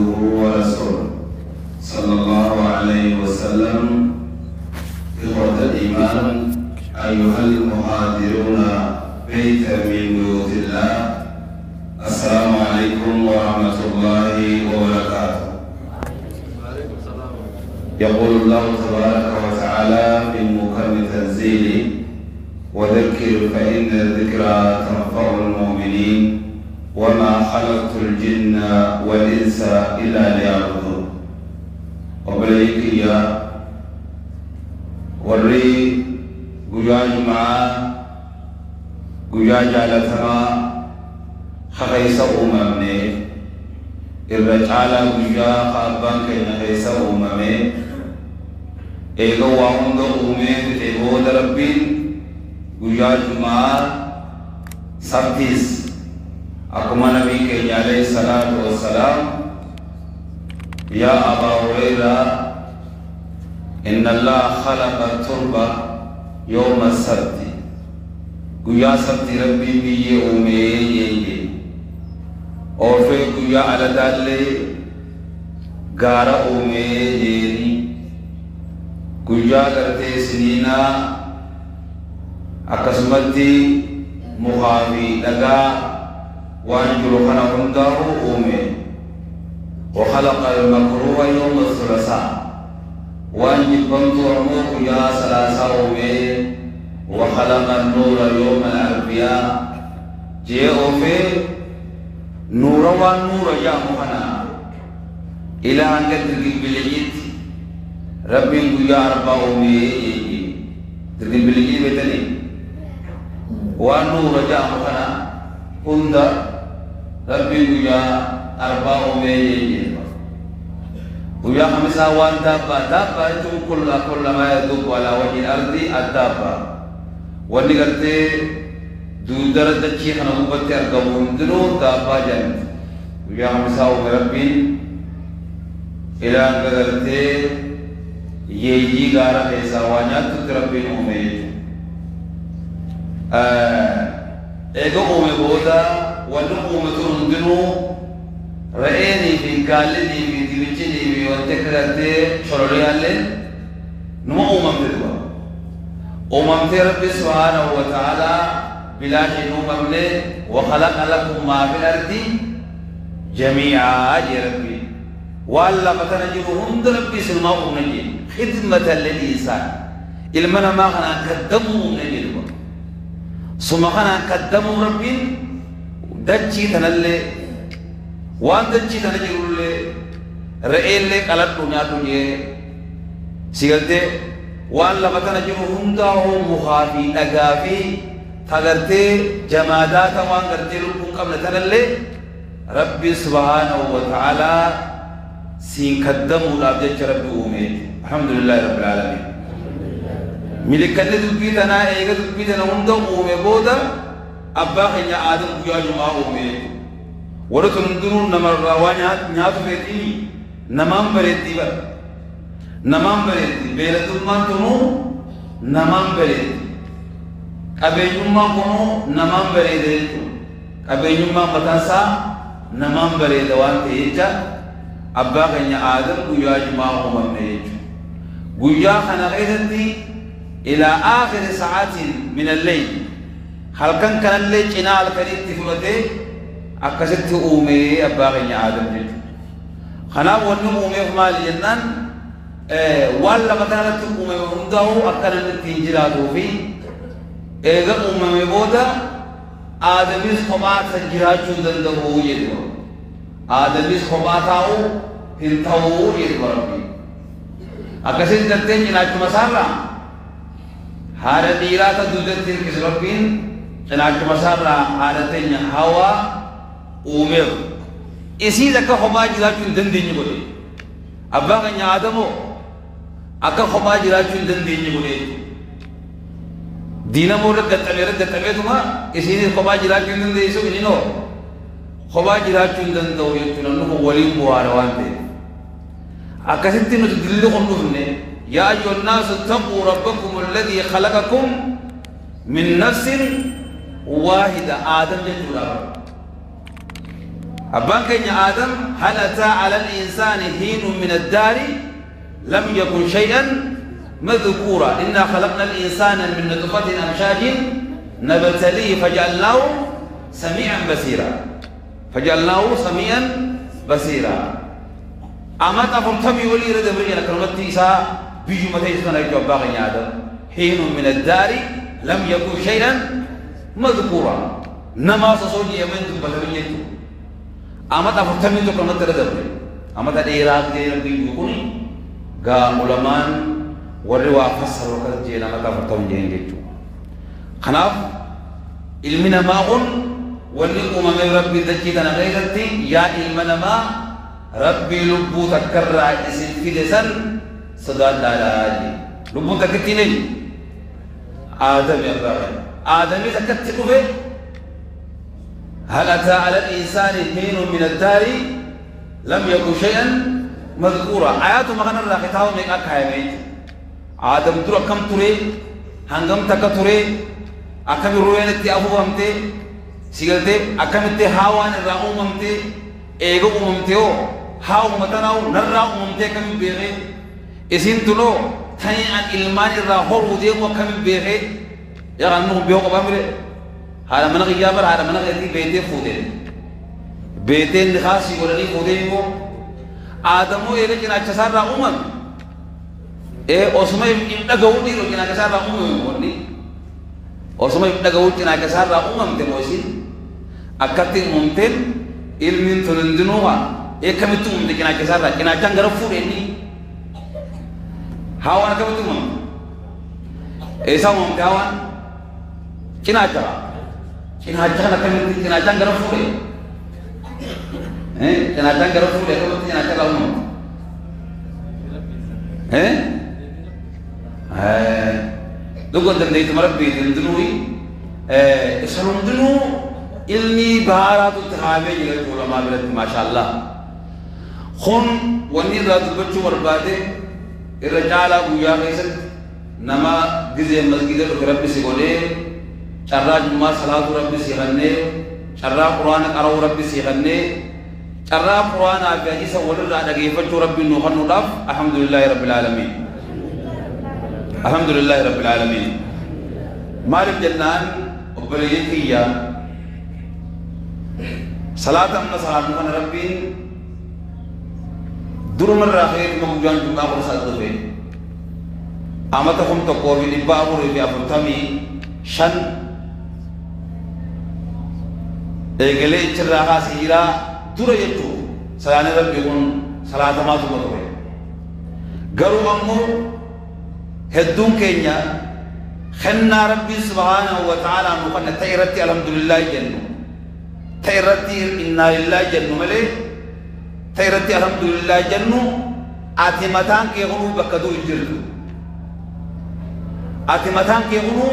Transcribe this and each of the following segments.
عبده ورسوله صلى الله عليه وسلم. إخوة الإيمان، أيها المهاجرون بيت من بيوت الله، السلام عليكم ورحمة الله وبركاته. يقول الله تبارك وتعالى في محكم تنزيله: وذكر فإن الذكرى تنفع المؤمنين وما خلقت الجن والإنس إلا ليعبدون. وبليكيا وري guyyaa Jumaa, guyyaa jaalatamaa keessa uumamne, irra caalaa guyyaa abbaan keenya keessa uumame. Eega waa hunda uumee fixe booda Rabbiin guyyaa Jumaa, Sabtiis, akkuma Nabii keenya alayhi salaatu wassalaam: "يا أبا هريرة، إن الله خلق التربة يوم السبت." Guyyaa Sabti Rabbiin biyyee uumee jeeye. Oofee guyyaa aladaallee gaara uumee jeeni. Guyyaa gartee siniinaa akkasumatti mukaa fi dhagaa waan jiru kana hundaa'u uume. وخلق المكروه يوم الثلاثاء، waan jibbamtu ammoo guyyaa Salaasaa uume. وخلق النور يوم الأربعاء jee oofee nuura, waan nuura jedhamu kana ila hanga dirgilbilijiitti Rabbiin guyyaa Arbaa uumee jeeje. Dirgilbilijii beetanii, waan nuura jedhamu kana hunda Rabbiin guyyaa Arbaa uumee jeeje. Guyyaa Khamisaa waan daabbaa. Daabbaa jechuun كل ما يدب على وجه الأرض الدابة. Wanni gartee duudara dachii kana gubbatti argamu hundinuu daabbaa jedhamti. Guyyaa Khamisaa uume Rabbiin ilaa hanga gartee yeeyyii gaara keessaa waa nyaattutti Rabbiin uume jechuudha. Eega uume booda wanni uume tun hundinuu, re'eenii fi gaallinii fi dibichinii fi wanti akka gartee shololiyaallee numa uumamte duba. Uumamtee Rabbi سبحانه وتعالى bilaash hin uumamne. وخلق لكم ما في الأرض جميعا jee Rabbi. Waan lafa tana jiru hunda Rabbi isinumaa uumne jee. خدمة للإنسان, ilma namaa kanaan kaddamuu uumne jee duba. Suma kanaan kaddamuu Rabbiin dachii tanallee, waan dachii tana jirullee, re'eellee qaladhu nyaadhu jee. Si galtee, waan lafa tana jiru hundaa'uu, mukaa fi dhagaa fi tagartee jamaadaata, waan gartee lubbuu hin qabne tanallee Rabbi سبحانه وتعالى siin kaddamuudhaaf jecha Rabbi uume. الحمد لله رب العالمين. Milikkanni dubbii tanaa, eega dubbii tana hunda uume booda abbaa keenya Aadam guyyaa Jumaa uume. Warri tun hundinuu namarraa waa nyaatu feetii, namaan bareeddii bara, namaan bareeddi. Beeladummaan tunuu namaan bareeddi, qabeenyummaan kunuu namaan bareeda jechuudha. Qabeenyummaan mataasaa namaan bareeda waan ta'e jecha abbaa keenya Aadam guyyaa Jumaa uumamne jechuudha. Guyyaa kana keessatti إلى آخر ساعة من الليل, halkan kanallee cinaa halkaniitti fudhatee akkasitti uumee abbaa keenya Aadam jechuudha. Kanaaf wanni uumeef maali jennaan, waan lafa kanarratti uumame hundaa'u akka namni ittiin jiraatuu fi eega uumame booda Aadamis kophaa jiraachuu hin danda'u jedhu. Aadamis kophaa taa'uu hin ta'uu jedhu Rabbi. Akkasitti gartee cinaachuma isaarraa haadha dhiiraa ta duudatti hirkisu Rabbiin cinaachuma isaarraa haadha teenya Hawaa uumeef. Isiis akka kophaa jiraachuu hin dandeenye godhe. Abbaa keenya Aadamoo akka kophaa jiraachuu hin dandeenye godhe. Diinamoo irra gaxxamee irra gaxxameetuma isiinis kophaa jiraachuu hin dandeessu, inninoo kophaa jiraachuu hin danda'u jechuudha. Namni kun waliin bu'aara waan ta'eef. Akkasitti nuti dilli kun dhufne. يا أيها الناس اتقوا ربكم الذي خلقكم من نفس واحدة. Aadam jechuudha. أبان كان آدم هل أتى على الإنسان حين من الدار لم يكن شيئا مذكورا إنا خلقنا الإنسان من نطفة أمشاج نبتليه فجعلناه سميعا بصيرا فجعلناه سميعا بصيرا أما تفرتمي ولي رد برجل كلمة إساء بيجو متى يسمى باقي آدم حين من الدار لم يكن شيئا مذكورا نما سوجي يمن تبلغني أما تفرتمي تو كلمة رد برجل أما تديرات جيل بيجو غا علمان وروا فسر وكذا جيل أما تفرتمي جيل جيتو خناف علمنا ما قل واللي أمم ربي ذكي تنغيرتي يا علمنا ما ربي لبو تكرر اسم في لسان صدال لا لا لبو تكتيني آدم يا إبراهيم آدم تكتي به هل أتى على الإنسان حين من الدار لم يكن شيئا مذكورا آيات ما كان راكتاو ميك أكايميت آدم درو كم تري هنگم تكتري أكمل روينتي أبو همتي سيقلتي أكملتي هاوان الرأوم همتي إيغو أممتيو هاو متناو نرى أممتي كم بيغي إسين تلو تاني عن إلمان الراهور وديمو كم بيغي يا غنو بيو قبامري هذا من غيابر هذا من غيرتي بيتي فودين بيتين نخاسي ولني فودين آدمو إيغا جنا چسار را أمم إيه أسمى إمدقوني رو جنا چسار را أمم وني أسمى إمدقوني جنا چسار را أمم تموسين أكتي أممتين ilmin tunundunuha e kamitu um de kina kesarra kina jangara fuure ni hawan kamitu um e sa um hawan kina jara kina jara kamitu kina jangara fuure eh kina jangara fuure kamitu kina jara um eh eh dugon de itu marabbi tundunuhi eh sarundunu ilmi بهارات التحابي جلت علماء بلد ما شاء الله خون وني ذات بچو برباده الرجال ابو يا غيسن نما غزي مسجد ربي سيغولي چرا جمعه صلاه ربي سيغني چرا قران قرو ربي سيغني چرا قران ابي سولر دغيفچو ربي نو خنو داف الحمد لله رب العالمين الحمد لله رب العالمين مالك جنان وبريتيا صلاة أمنا صلاة من ربي درم الراخير مهجان جمعة قرصة دفع أمتهم تقوى لبابور في أفرتمي شن إيجلي إتراها سيرا درجتو صلاة ربي كن صلاة ما تقوى قروا أمو هدون كينيا خنا ربي سبحانه وتعالى نقلنا تيرتي الحمد لله جنة تيرتي إنا لله جنة ملي تيرتي الحمد لله جنة آتمتان كي غنو بكدو انجرتو آتمتان كي غنو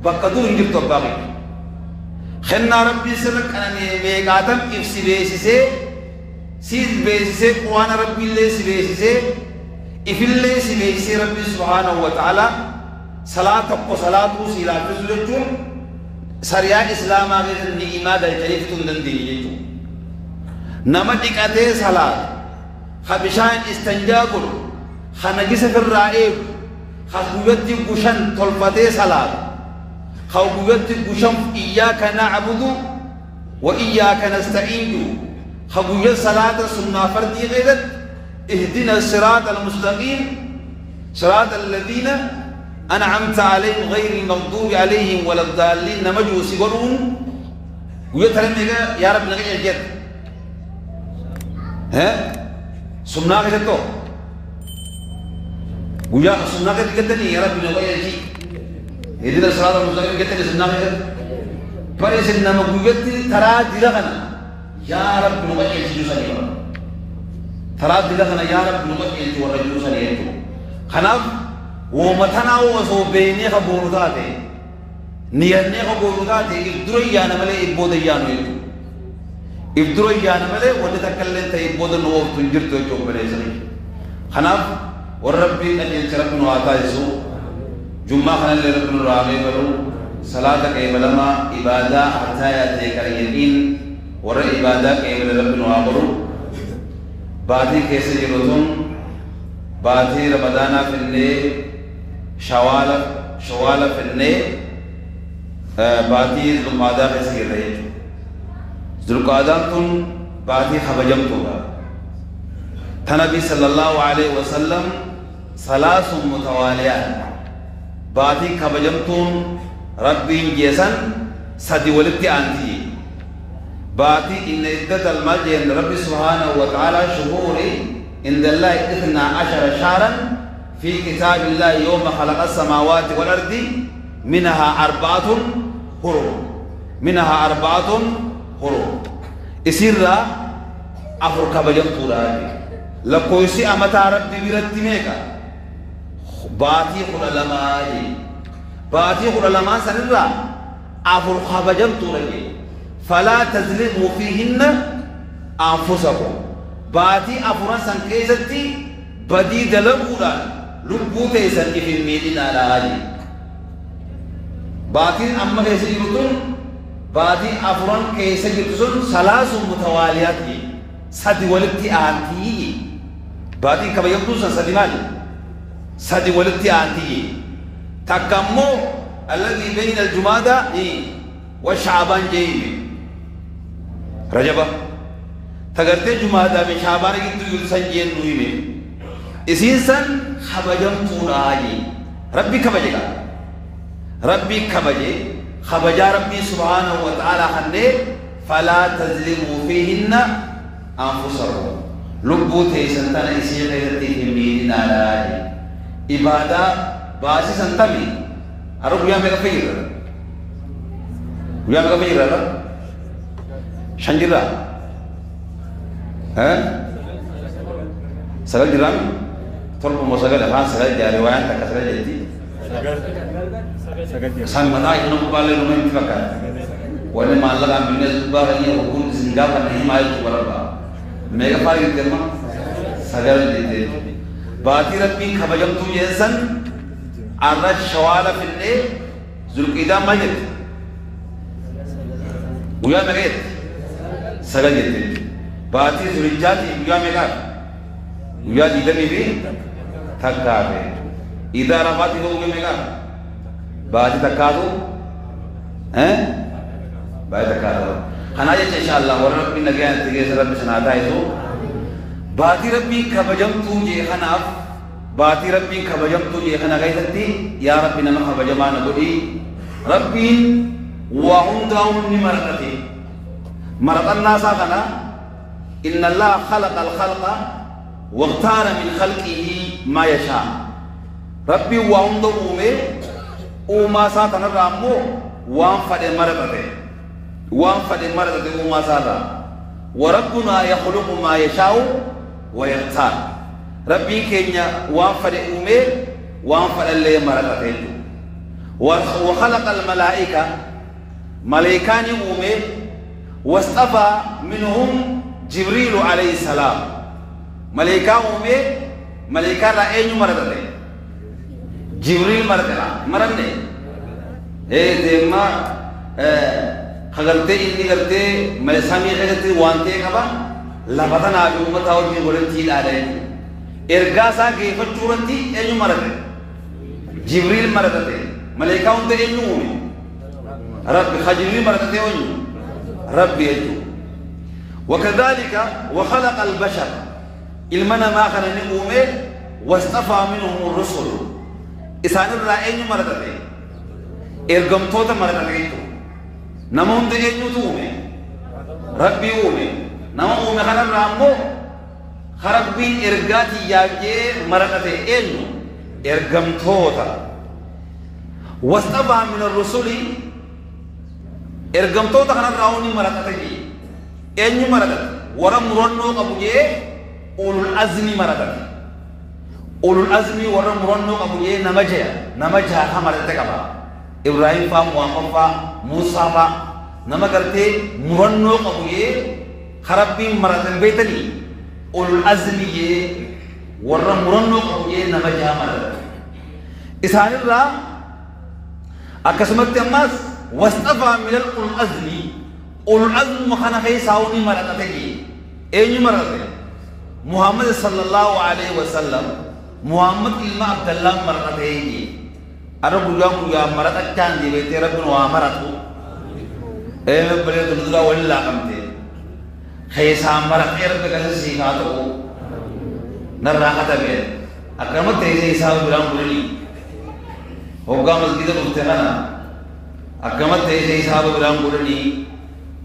بكدو انجرتو باقي خنا ربي سرك أنا ميقاتم إفسي بيسيسي سيز بيسيسي قوان ربي اللي سبيسيسي إف اللي سبيسيسي ربي سبحانه وتعالى صلاة وصلاة سيلا تزلجون سريا إسلام غير النعمة دلتلف تندندي نما ديكاتي صلاة خبشان استنجا قل خنجس في الرائب خبوت قشن تلفتي صلاة خبوت قشن إياك نعبد وإياك نستعين خبوت صلاة سنة فردي غيرت اهدنا الصراط المستقيم صراط الذين أنعمت عليهم غير المغضوب عليهم ولا الضالين نمجوس يقولون ويترمي يا رب نغير الجد ها سمنا كتو ويا سمنا كتني يا رب نغير شيء اهدنا الصراط المستقيم كتني سمنا كتو فرس النمجوت ترى دلغنا يا رب نغير شيء سني ترى دلغنا يا رب نغير شيء ورجل سني خناف ومتنا وصو بيني خبورتاتي نيرني خبورتاتي إبدريان ملي إبوديان يجو إبدريان ملي ونتكلم تيبود النوف تنجرتو جو بليزري خناف والربي أن ينشرب نواتا يسو جمعة خنا اللي ربنا راغي بلو صلاة كيبلما إبادة حتى يأتيك اليقين Warra ibaadaa qeebale Rabbi nu haa godhu. Baatii keessa jiru tun baatii Ramadaanaa finnee, Shawaala finnee, baatii Zulqaadaa keessa jirra jechuudha. Zulqaadaan tun baatii kabajamtuudha. Ta Nabii sallallahu alaihi wasallam salaasun mutawaaliyaat, baatiin kabajamtuun Rabbiin jeesan sadi walitti aanti. Baatii inna iddatal maal jeen Rabbi subhaanahu wa ta'ala shuhuuri indallahi 12 shahran fi kitaabillahi yawma khalaqa samaawaati wal ardi minhaa arba'atun hurum, minhaa arba'atun hurum. Isirraa afur kabajamtuudha. Lakkoofsi amataa Rabbi biratti meeqa? Baatii 12. Baatii 12 sanirraa afur kabajamtuudha. Falaa tazlimuu fiihinna anfusakum. Baatii afuran san keessatti badii dalaguudhaan lubbuu teessan if hin miidhinaadhaa. Baatiin amma keessa jiru tun, baatii afuran keessa jirtu sun salaasun mutawaaliyaati, sadi walitti aantii. Baatiin kabajamtuun san sadi maali? Sadi walitti aantii. Takka ammoo alladhii bayna aljumaada wa Shaabaan jeeyime Rajaba, tagartee Jumaadaa fi Shaabaan gidduu jirtu san jeen nu hime. Isiin san kabajamtuudha jee Rabbi kabaje qaba. Rabbi kabaje, kabajaa Rabbii subhaanahu wa ta'ala kannee falaa tazlimuu fiihinna anfusakum, lubbuu teessan tana isii keessatti hin miidhinaadhaa jee. Ibaadaa baasii san tami? Har'a guyyaa meeqa fayyirra? Guyyaa meeqa fayyirra? Irra shan jirraa? Sagal jirraa? Torba moo sagal? Afaan sagal jaare waayaan takka sagal jetti. San mataa inni gubbaallee numa itti fakkaata. Wanni maallaqaan binnees gubbaa kan inni hogguun isin gaafanne himaa jechuu barabaa. Meeqa faa jirti amma? Sagal jettee. Baatii Rabbiin kabajamtuu jeen san arra Shawaala finnee Zulqiidaan maal jette? Guyyaa meeqa jette? Sagal jette. Baatii Zulhijjaatii guyyaa meeqaa? Guyyaa 21 hafe. Iida Arafaatii hoo guyyaa meeqaa? Baatii takkaatu baatii takkaatu. Kanaa jecha insha Allah warra Rabbiin nagayaan itti geessa Rabbi sanaa taasisu. Baatii Rabbiin kabajamtuu jee kanaaf, baatii Rabbiin kabajamtuu jee kana keessatti yaa Rabbi nama kabajamaa na godhi. Rabbiin waa hundaa'uun ni maraqate. Maraqannaa isaa kana inna Allaha khalaqa al-khalqa waqtaara min khalqihi maa yashaa. Rabbiin waa hunda uume, uumaa isaa tanarraa ammoo waan fadhe maraqate. Waan fadhe maraqate uumaa isaarraa. Wa rabbunaa yakhluqu maa yashaa'u wa yakhtaar. Rabbiin keenya waan fadhe uume, waan fadhallee maraqate jechuudha. Wa khalaqa al-malaa'ika, malaayikaa ni uume, wasxafaa minhum Jibriilu alayhi salaam. Malaayikaa uume, malaayikaa irraa eenyu maraqate? Jibriil maraqate. Maranne? Deemaa kagartee inni gartee samii keessatti waan ta'e qaba, lafa tanaa fi uummata wajjin walitti hidhaadha jechuudha. Ergaa isaa geeffachuu irratti eenyu marate? Jibriil maraqate. Malaayikaa hunda eenyu uume? Rabbi. Ka Jibriil maraqate eenyu? Rabbi jechuudha. وكذلك وخلق البشر ilma namaa kana ni uume, واصطفى منهم الرسل. Isaan irraa eenyu maraqate? Ergamtoota maraqate jechuudha. Nama hunda eenyutu uume? Rabbii uume. Nama uume kanarraa ammoo Rabbiin ergaa tiyyaaf jee maraqate eenyu? Ergamtoota. واصطفى من الرسل, ergamtoota kanarraa ni maraqate jee. Eenyu maraqate? Warra murannoo qabu jee ulul azmi maraqate. Ulul azmi, warra murannoo qabu jee nama jaya, nama jaha maraqate qaba. Ibrahim faa, Muhammad faa, Muusaa faa, nama gartee murannoo qabu jee Rabbiin maraqate beektanii ulul azmi jee, warra murannoo qabu jee nama jaha maraqate. Isaanirraa akkasumatti ammaas واصطفى من ulul azmi, Ulul azmi kana keessaa ni maraqate jee. Eenyu maraqate? Muhammad sallallahu alaihi wasallam. Muhammad ilma Abdallah maraqate jee. Arra guyyaa guyyaa maraqachaan deebitee rabbiin waa maraqu. Bareedu dura waliin laaqamte. Keessaa maraqee rabbi akkasii siif haa ta'u. Narraa katabee. Akkanumatti teessee isaa biraan bulanii. Hoggaa masgida dhufte kana akkanumatti teessee isaa biraan bulanii.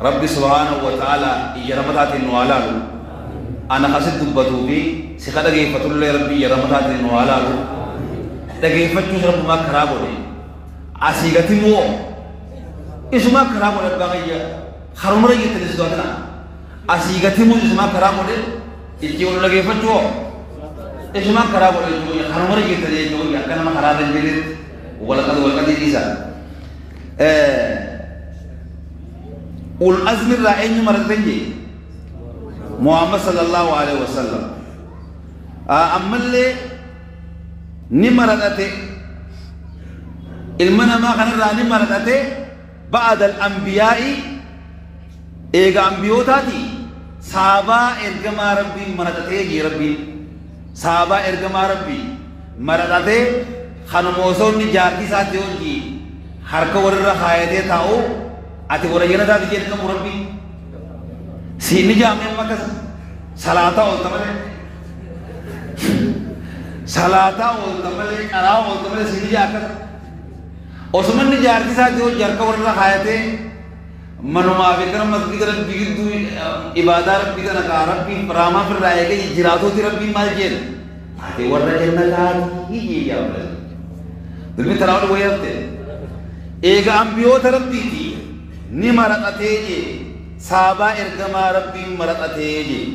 Rabbi subhaanahu wa ta'ala ija ramataatiin nu haa laalu. Ana kasit dubbatuu fi si ka dhageeffatullee rabbi ija ramataatiin nu haa laalu. Dhageeffachuus rabbumaa karaa godhe. Asii gati moo isumaa karaa godhe abbaa kiyya harumara jettanii si to'atina. Asii gati moo isumaa karaa godhe itti ol dhageeffachuu hoo isumaa karaa godhe jechuun harumara jettanii jechuun akka nama karaa irra hin jirretti walqadi walqadi dhiisa. Ul azmi irraa eenyu maratan jee? Muhammad sallallahu alaihi wasallam. Ammallee ni maradhate ilma namaa kanarraa ni maradhate ba'ada al-anbiyaa'i eega ambiyootaati saabaa ergamaa rabbii maradhatee jee rabbiin saabaa ergamaa rabbii maradhatee kanuma osoo inni jaartii isaatti hojii harka warra kaayatee taa'u ati warra jannataati jedhe qabu rabbii si ni jaamee amma akkas salaataa oolta malee salaataa oolta malee qaraa oolta malee si ni jaa akkas osuma inni jaartii isaatti hojii harka warra kaayatee manumaa fi gara masgida rabbii gidduu ibaadaa rabbii kana kaa rabbii raamaa firraa eegee jiraatuuti rabbiin maal jedhe ati warra jannataati jee dubbiin tanaa ol wayii hafte eega ambiyoota rabbiiti ni maraqatee jee saabaa ergamaa rabbiin maraqatee jee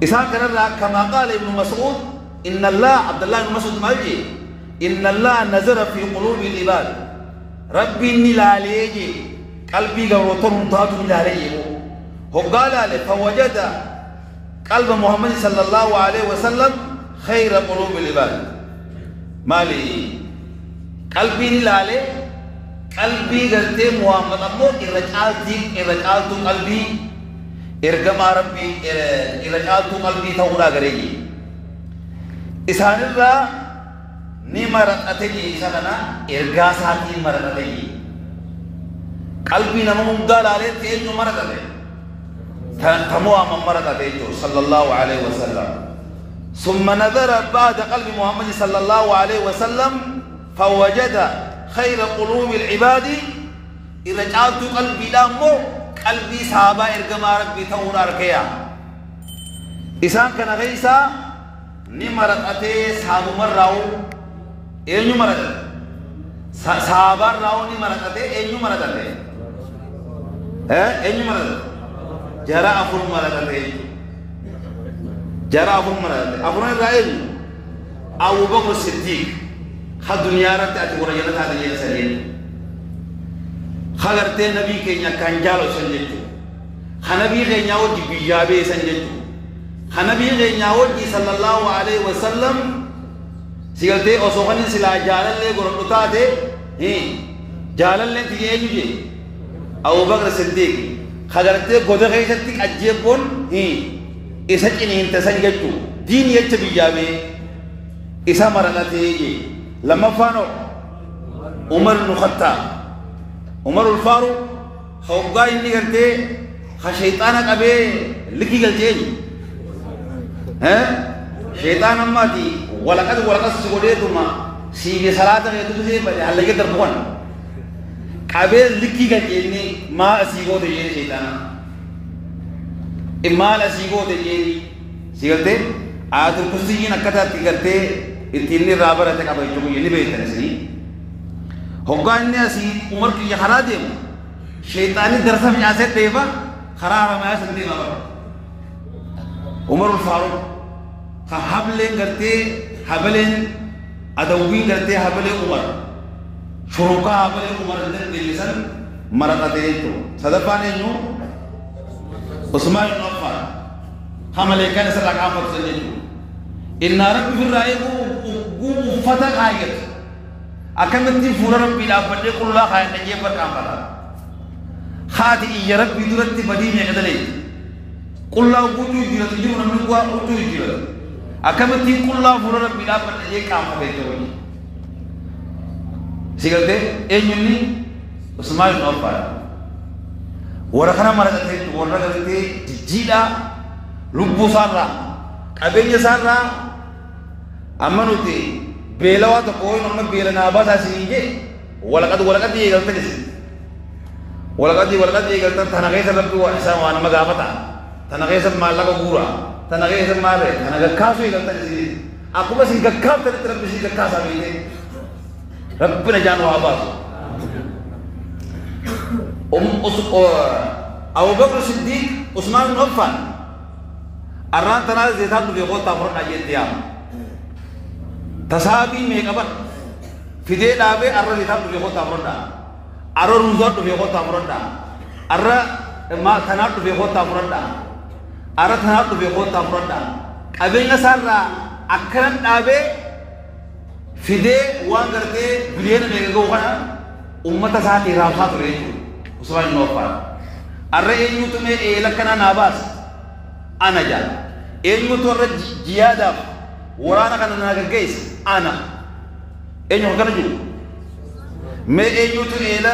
isaan kanarraa kamaa qaala ibnu Mas'uud inna Allah Abdallah ibnu Mas'uud maal jee inna Allah nazara fi quluubi al-ibaad rabbiin ni laalee jee qalbii gabroota hundaatu ni laalee jee hoggaa laale fawajada qalba Muhammad sallallahu alaihi wasallam khayra quluubi al-ibaad maali qalbii ni laalee qalbii gartee Muhammad ammoo irra caaltii irra caaltuu qalbii ergamaa rabbii irra caaltuu qalbii ta'uudhaa garee jee isaanirraa ni maraqate jee isa kana ergaa isaatiin maraqate jee qalbii nama hundaa laaleetti eenyu maraqate ta Muhammad maraqate jechuudha sallallahu alaihi wasallam. ثم نظر بعد قلب محمد صلى الله عليه وسلم فوجد خير قلوب العباد إذا جعلت قلبي لامو قلبي صحابة إرقما ربي تور أركيا إسان كان غيسا نمرت أتي صحاب مراو إنيو مرت صحابة راو نمرت أتي إنيو مرت أتي إنيو مرت جرى أفر مرت أتي جرى أفر مرت أتي أفر رأيني أبو بكر الصديق خا دنيا رت أتي ورجلت هذا يسألين خغرت نبي كينيا كانجالو سنجتو خنبي كينيا وجي بيجابي سنجتو خنبي كينيا وجي صلى الله عليه وسلم سيغلتي أسوخني سلا جالل لي غرطاته جالل لي تيجي يجي أبو بكر الصديق خغرت غدا كيستي أجيبون إسجني انت سنجتو دين يتبيجابي إسا مرنتي يجي لما فانو عمر بن الخطاب عمر الفاروق خوغا إني قلتي خشيطانك أبي لكي قلتي ها شيطان أماتي ولقد ولقد سقوديتما سيبي صلاة يدوسي هل لقيت دربون أبي لكي قلتي إني ما أسيقو تجيني شيطانا إما أسيقو تجيني سيقلتي آيات الكرسيين أكتا تقلتي ittiin irraa barate qaba jechuun inni beektan isinii. Hoggaa inni asii Umar kiyya karaa deemu sheexaanni darsa facaasee dheefa karaa haramayaa san deema bara. Umar Faaruq ka hableen gartee habaleen adawwiin gartee habalee Umar shuruqaa habalee Umar dandeellisan maraqate jechuudha. Sadaffaan eenyu Usmaan ibn Affaan hamaleekaan isarraa qaanfatu san jechuudha. إن ربي في الرأي فتح آيات أكملت فور ربي لا بدي كل الله خير نجيب بركان فلا Haati iyya rabbii duratti badii meeqa daleeti? Qullaa guutuu jijjiiratu jiru namni waa guutuu jijjiiratu. Akkamittiin qullaa fuula rabbii dhaabbadha jee qaanfatee jiru. Si galtee eenyunni Usmaan ibn Affaan. Warra kana maratee warra galtee jijjiidhaa lubbuu isaarraa qabeenya isaarraa amma nuti beelawaa tokko wayin amma beela naa baasaa isinii jee walaqad walaqad eegaltanis walaqad walaqad eegaltan tana keessa rabbi waa isaa waa nama gaafata tana keessa maallaqa guura tana keessa maal tana gakkaasuu eegaltan isinii akkuma isin gakkaaftanitti rabbi isin gakkaasaa beekte rabbi na jaan waa baasu. Abu Bakr Siddiq Usmaan ibn Affaan arraan tanaa zeetaan dhufee koottaa fudhadhaa jetti yaama. Tasaabii meeqa bar fidee dhaabee arra zeetaan dhufee koottaa fudhadhaa. Arra ruuzaan dhufee koottaa fudhadhaa. Arra tanaa dhufee koottaa fudhadhaa. Arra tanaa dhufee koottaa fudhadhaa. Qabeenya isaarraa akkanan dhaabee fidee waan gartee biliyoona meeqa ga'u kana ummata isaatii raabsaa ture jechuudha. Usmaan ibn Affaan. Arra eenyutu mee eela kana naa baasa? Ana jaala. Eenyutu warra jiyaadaaf waraana kana naa gaggeessa? Ana. Eenyu akkana jiru? Mee eenyutu eela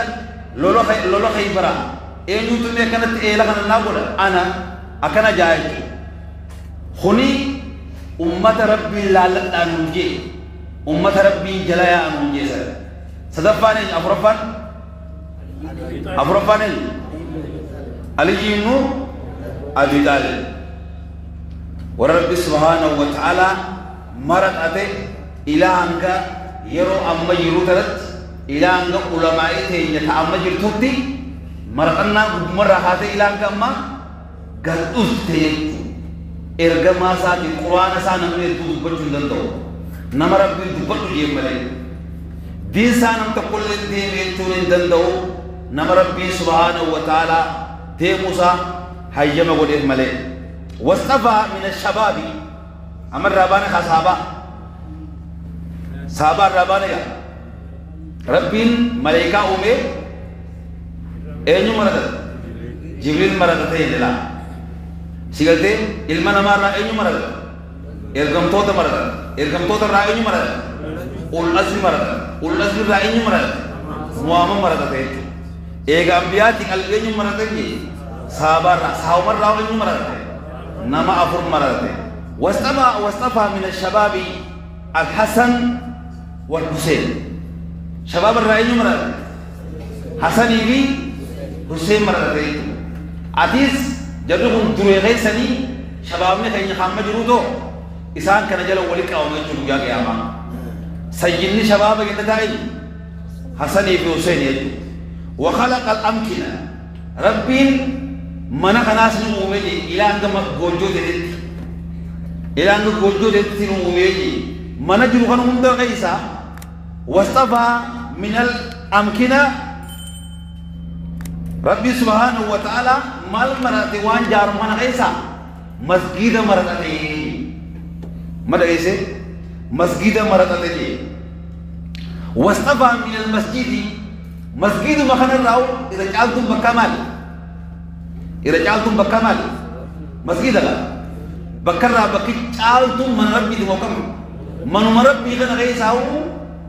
lola Khaybaraa? Eenyutu mee kanatti eela kana naa godha? Ana. Akkana jaa jechuudha. Kuni ummata rabbiin laalladhaa nuun jee. Ummata rabbiin jala yaa'aa nuun jee sana. Sadaffaan eenyu? Afuraffaan? Afuraffaan eenyu? Ali ibn Abi Talib. Warra Rabbi subhaanahu wa ta'ala maraqate ilaa hanga yeroo amma jiru tanatti ilaa hanga ulamaa'ii teenya ta amma jirtutti maraqannaa gubbumarraa kaatee ilaa hanga ammaa gad dhufte jechuudha. Ergamaa isaatiin quraana isaa namni hedduu dubbachuu hin danda'u. Nama rabbiin dubbadhu jeen malee. Diin isaa nam tokkollee deeme jechuun hin danda'u. Nama rabbiin subhaanahu wa ta'ala deemuusaa hayyama godheef malee. Wasxafaa min ashabaabi amma irraa baana kaa saabaa. Saabaa irraa baana gaa. Rabbiin maleekaa uumee eenyu maratate? Jibriil maratate jedha. Si galtee ilma namaa irraa eenyu maratate? Ergamtoota maratate. Ergamtoota irraa eenyu maratate? Ul azmi maratate. Ul azmi irraa eenyu maratate? Muhammad maratate jechuudha. Eega ambiyaatti qalbii eenyu maratate jee? Saabaa irraa saawuma irraa eenyu maratate? Nama afur maratate. Wasxafaa min ashabaabi Al-Hasan wal Hussein. Shabaaba irraa eenyu maratate? Hasanii fi Hussein maratate jechuudha. Atis jarri kun duree keessanii shabaabni keenya hamma jiru too isaan kana jala wali qabama jechuudha guyyaa qiyaamaa. Sayyidni shabaaba kenna taa'e Hasanii fi Hussein jechuudha. Wa khalaqa al-amkina. Rabbiin mana kanaas ni uume jee ilaa hanga goojjoo ta'etti. Ilaa hanga goojjoo ta'etti ni uume jee mana jiru kana hunda keessaa wasxafaa min al-amkina Rabbi subhaanahu wa ta'ala maal marate waan jaaru kana keessaa masgiida maratate. Ma dhageesse? Masgiida maratate jee. Wasxafaa min al-masjidi masgiiduma kanarraa irra caaltuun bakka maali? Irra caaltuun bakka maali? Masgiida laa. Bakkarraa bakki caaltuun mana rabbiiti moo kam? Manuma rabbii kana keessaa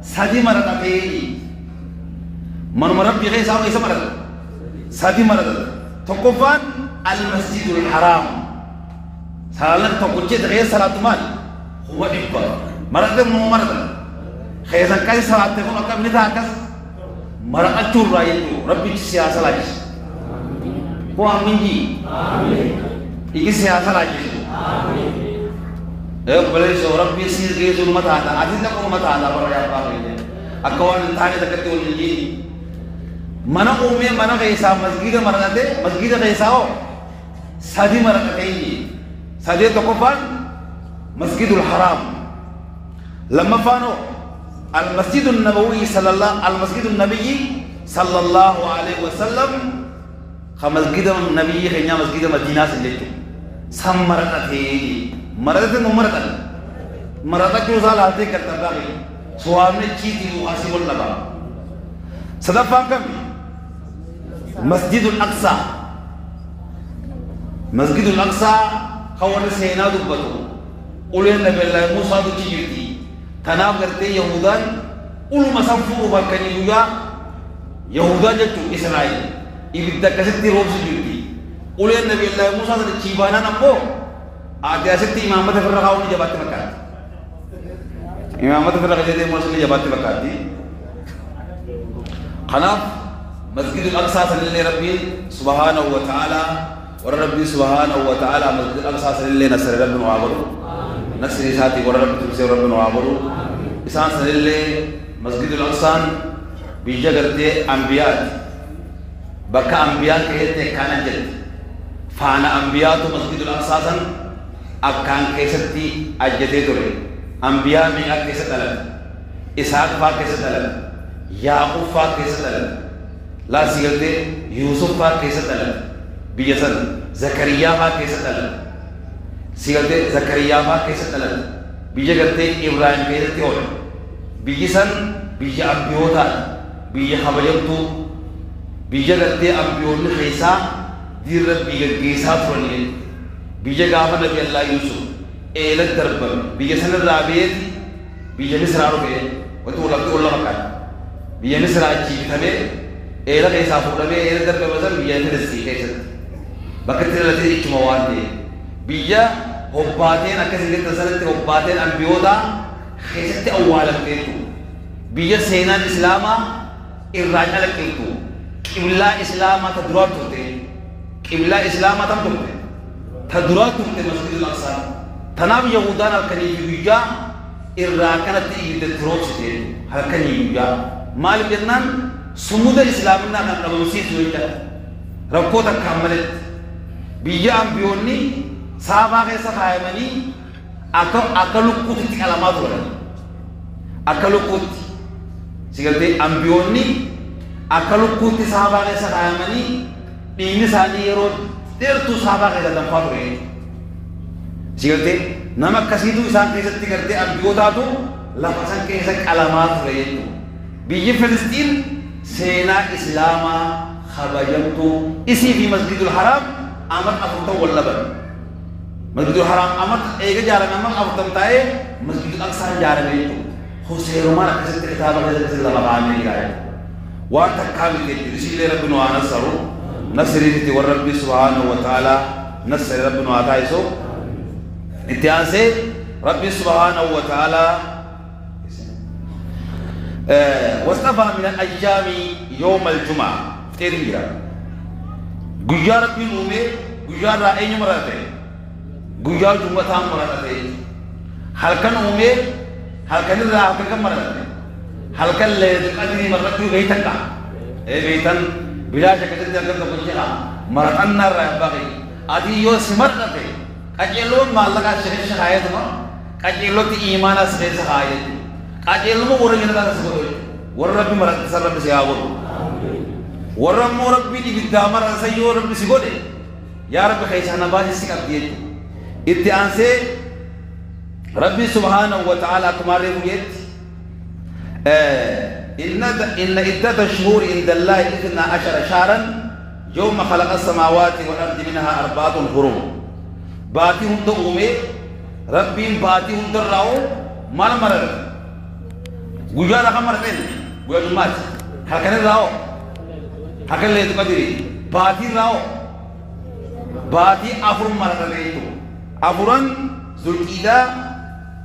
sadi maratate. Manuma rabbii keessaa isa maratate. Sadi maratate. Tokkoffaan al-masjidul haraam. Salaan tokkochee keessa salaatu maali? 100,000. Maratate moo maratate? Keessan kasi salaatte kun akkam ni ta'a akkas? Maraqachuurraa jechuudha. Rabbichi siyaasa laachisa. Koo amiin jii? Iki siyaasa laachisu. Obboleessoo rabbii si geessu numa taata. Atis akka numa taata bara yaa abbaa keenya. Akka waan hin taane takkatti wal hin jiini. Mana uumee mana keessaa masgiida maraqate masgiida keessaa hoo sadi maraqate inni. Sadee tokkoffaan masgidul haraam. Lammaffaan hoo المسجد النبوي صلى الله المسجد النبي صلى الله عليه وسلم خمسجد النبي خنيا مسجد مدينة سنجتو سمرته مرته مرته مرته كيو سال آتے کرتا باقی سوامنے چیتی وہ آسی واللہ با صدفان کم Masjidul Aqsaa. Masjidul Aqsaa kan warri seenaa dubbatu uleen Nabiyyallaahi Muusaa duchi jirti. Tanaaf gartee Yahudaan uluma san fuudhuuf halkanii guyyaa Yahudaan jechuun Israa'el ibidda akkasitti roobsu jirti. Uleen Nabiyyallaahi Muusaa sana chiibaanaan ammoo ati asitti imaamata firra kaa'uun ni jabaatti fakkaatti. Imaamata firra kaa'ee deemuu ni jabaatti fakkaatti. Kanaaf Masjidul Aqsaa sanillee Rabbiin subhaanahu wa ta'ala warra Rabbii subhaanahu wa ta'ala Masjidul Aqsaa sanillee nasri Rabbi nu haa godhu. Nasri isaatii warra Rabbi tumsee Rabbi nu haa godhu. Isaan sanillee Masjidul Aqsaan biyya gartee ambiyaati. Bakka ambiyaan keessatti akkaan ajjatti. Faana ambiyaatu Masjidul Aqsaa san akkaan keessatti ajjatee ture. Ambiyaa meeqa keessa dhalate? Isaaq faa keessa dhalate. Yaaqub faa keessa dhalate. Laasii galtee Yuusuf faa keessa dhalate. Biyya sana Zakariyaa faa keessa dhalate. Si galtee Zakariyaa faa keessa dhalate. Biyya gartee Ibraahim keessatti oole. Biyyi san biyya ambiyootaati. Biyya kabajamtuu. Biyya gartee ambiyoonni keessaa diin Rabbii gaggeessaa turanii. Biyya gaafa Nabi Allah Yuusuf eela darbame biyya sanarraa beeti biyya Misraa dhufe wanti walakti olla fakkaata. Biyya Misraa achii bitamee eela keessaa fuudhamee eela darbame san biyya Filistiin keessatti. Bakka itti dhalatee jechuma waan ta'eef. Biyya hobbaateen akkasii jettan sanatti hobbaateen ambiyootaa keessatti awwaalamte jechuudha. Biyya seenaan Islaamaa irraa calaqqiftu. Qiblaa Islaamaa ta duraa turte. Qiblaa Islaamaa tam turte. Ta duraa turte Masjidul Aqsaan. Tanaaf Yahudaan halkanii fi guyyaa irraa kanatti ibidda itti roobsite halkanii guyyaa. Maaliif jennaan sumuda Islaaminaa kan dhabamsiisu jechaadha. Rakkoo takkaan maletti. Biyya ambiyoonni saafaa keessa kaayamanii akka lukkuutti qalamaa turan. Akka lukkuutti. Si galtee ambiyoonni akka lukkuutti saafaa keessa kaayamanii dhiigni isaanii yeroo dheertuu saafaa keessa danfaa ture. Si galtee nama akkasiitu isaan keessatti gartee ambiyootaatu lafa san keessa qalamaa ture jechuudha. Biyyi Filistiin seenaa Islaamaa kabajamtuu isii fi Masjidul Haraam amata 40 wal laban. Masjidul Haraam amata eega ijaarame amata 40 taa'ee Masjidul Aqsaan ijaarame jechuudha. Hoseerumaan akkasitti kitaaba keessatti lafa kaa'amee jira jechuudha. Waan takkaa miti jechuudha. Isiillee Rabbi nu haa nassaru. Nasriitti warra Rabbi subhaanahu wa ta'ala nassari Rabbi nu haa taasisu. Itti aansee Rabbi subhaanahu wa ta'ala واصطفى من الأيام يوم الجمعة. تيرين جرا. guyyaa Rabbiin uume guyyaa irraa eenyu marate? Guyyaa Jum'ataa marate. Halkan uume halkan irraa halkan kan marate. Halkan Laylatul Qadrii marrachuu beeytan qa'a. Beeytan bilaasha akkasitti halkan tokko jedha. Maratannaa irraa abbaa kee. Ati yoo si mar'ate qajeeloon maallaqaa si keessa kaayatuma qajeelootti iimaanaa si keessa kaayatu. Qajeeluma warra jannataa si godhu. Warra Rabbi marate san Rabbi si haa godhu. Warra immoo Rabbiin ibiddaa marate san yoo Rabbi si godhe yaa Rabbi keessaa na baasi si qabdi jechuudha. Itti aansee Rabbi subhaanahu wa ta'ala akkuma reefu jetti inna iddata shuhuri inda Allahi 12 shahran yawma khalaqa as-samawati wal ardi minha arba'atun hurum. Baatii hunda uume Rabbiin baatii hunda irraa maal marate? Guyyaa lafa marateen guyyaa Jummaati. Halkan irraa hoo? Halkan Laylatul Qadri. Baatii irraa hoo? Baatii 4 marate jechuudha. Afuran Zulqiidaa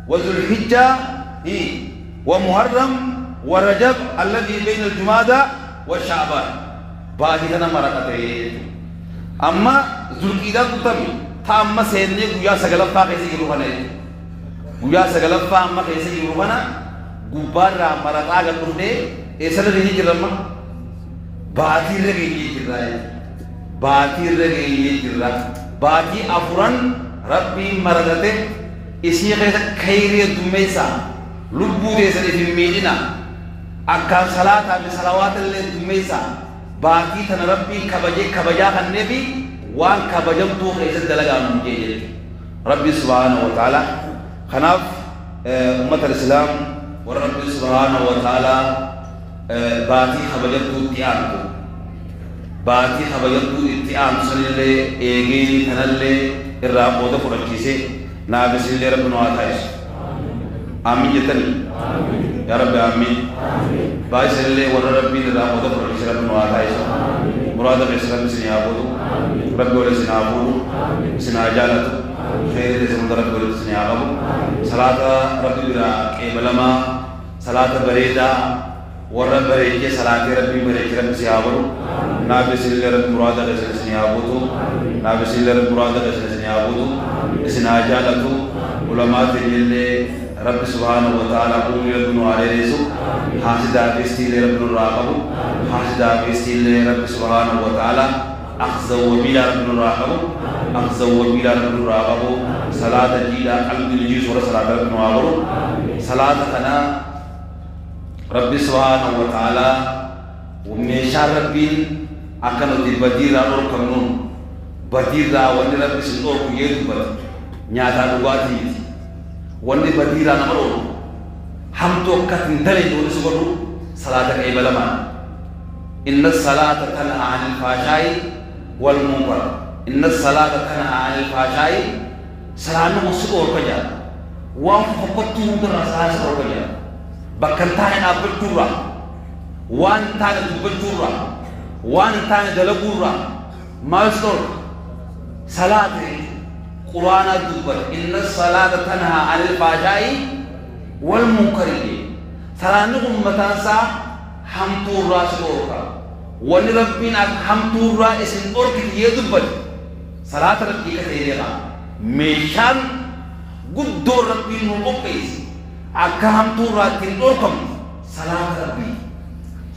wa Zulhijjaa wa Muharram wa Rajab alladhi bayna al-Jumaada wa Sha'baan. Baatii kana marakate jechuudha. Amma Zulqiidaa tuttami ta amma seennee guyyaa 9ffaa keessa jiru kana jechuudha. Guyyaa 9ffaa amma keessa jiru kana gubbaarraa maraxaa gad dhufnee eessarra geenyee jirra amma? Baatiirra geenyee jirra jechuudha. Baatiirra geenyee jirra. Baatii 4 Rabbiin maratate isii keessa khayrii heddummeessaa lubbuu teessaniif hin miidhina. Akkaan salaataa fi salawaata illee heddummeessaa. Baatii tana Rabbiin kabajee kabajaa kanneefi waan kabajamtuu keessatti dalagaa nuun jee jechuudha. Rabbi subhaanahu wa ta'ala kanaaf ummata Islaam warra Rabbi subhaanahu wa ta'ala baatii kabajamtuutti aantu. Baatii kabajamtuu itti aanu sanillee eegeenii kanallee irraa qooda fudhachiisee naaf isinillee Rabbi nu haa taasisu. Aamin jettanii? Yaa Rabbi aamin. Baay'ee isinillee warra Rabbiin irraa qooda fudhachiise Rabbi nu haa taasisu. Muraada keessa Rabbi isin haa godhu. Rabbi wal isin haa fuudhu. Isin haa jaalatu. Khayrii keessa hunda Rabbi walitti isin haa qabu. Salaata Rabbi biraa qeebalamaa, salaata bareedaa, warra bareechee salaatee Rabbiin bareechee Rabbi si haa godhu. Naaf isinillee Rabbi muraada keessa isin haa guutu. Naaf isinillee Rabbi muraada keessa isin haa guutu. Isin haa jaalatu. Ulamaa teenyallee Rabbi subhaanahu wa ta'ala umrii Rabbi nu haa dheeressu. Haasidaa fi istiillee Rabbi nurraa qabu. Haasidaa fi istiillee Rabbi subhaanahu wa ta'ala akhza wabiilaa Rabbi nurraa qabu. Akhza wabiilaa Rabbi nurraa qabu. Salaata jiidhaa qalbii nu jiisu warra salaata Rabbi nu haa godhu. Salaata kana Rabbi subhaanahu wa ta'ala meeshaan Rabbiin akka nuti badiirraa dhorkamnuun, badiirraa wanni Rabbi isin dhorku jee dubbate nyaataa dhugaatii miti. Wanni badiirraa nama dhorku, hamtuu akka hin daleyne wanni si godhu salaata qeebalamaan. Inna salaata tanhaa anil faashaa'i wal munkar. Inna salaata tanhaa anil faashaa'i, salaanni kun si dhorka jaa. Waan fofokkottuu hundarraa salaanni si dhorka jaa. Bakka hin taane dhaabbachuurraa, waan hin taane dubbachuurraa, waan hin taane dalaguurraa maal si dhorka? Salaata jechuudha. Quraanaa dubbata. Inna salaata tanhaa anil faashaa'i wal munkari jee. Salaanni kun mataan isaa hamtuurraa si dhorka. Wanni Rabbiin akka hamtuurraa isin dhorkiti jee dubbate salaata Rabbii ka ta'e beekaa. Meeshaan guddoon Rabbiin nuu qopheesse akka hamtuurraa ittiin dhorkamnu salaata Rabbii.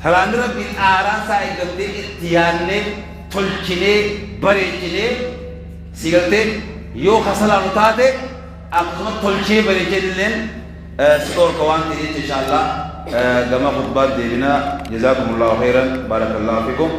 Salaanni Rabbii xaaraan isaa eeggamtee itti yaadnee tolchinee bareechinee si galtee yoo ka salaanu taate akkasuma tolchee bareechee illeen si dhorka waan ta'e jecha. Inshaallah gama khutbaat deebina. Jazaakumullahu khairan, barakallahu fikum.